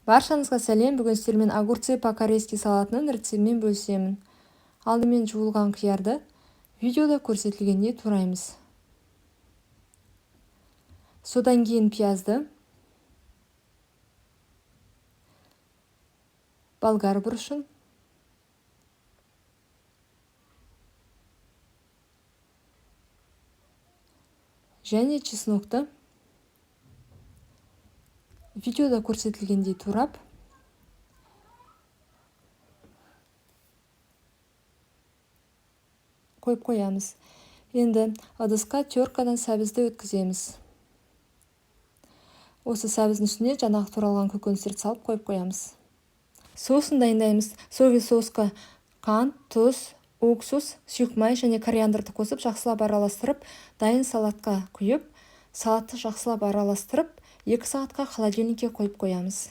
Баршаңызға сәлем! Бүгін сіздермен огурцы по-корейски салатының рецептімен бөлісемін. Алдымен жуылған қиярды видеода көрсетілгендей тураймыз. Содан кейін пиязды, болгар бұрышын, және чеснокты видеода көрсетілгендей турап, қойып қоямыз. Енді ыдысқа теркадан сәбізді өткіземіз. Осы сәбіздің үстіне жаңағы туралған көкөністерді салып қойып қоямыз. Соусын дайындаймыз. Соевый соусқа қант, тұз, уксус, сұйық май және кориандрды қосып, жақсылап араластырып, дайын салатқа құйып, салатты жақсылап араластырып, 2 сағатқа холодильникке қойып қоямыз.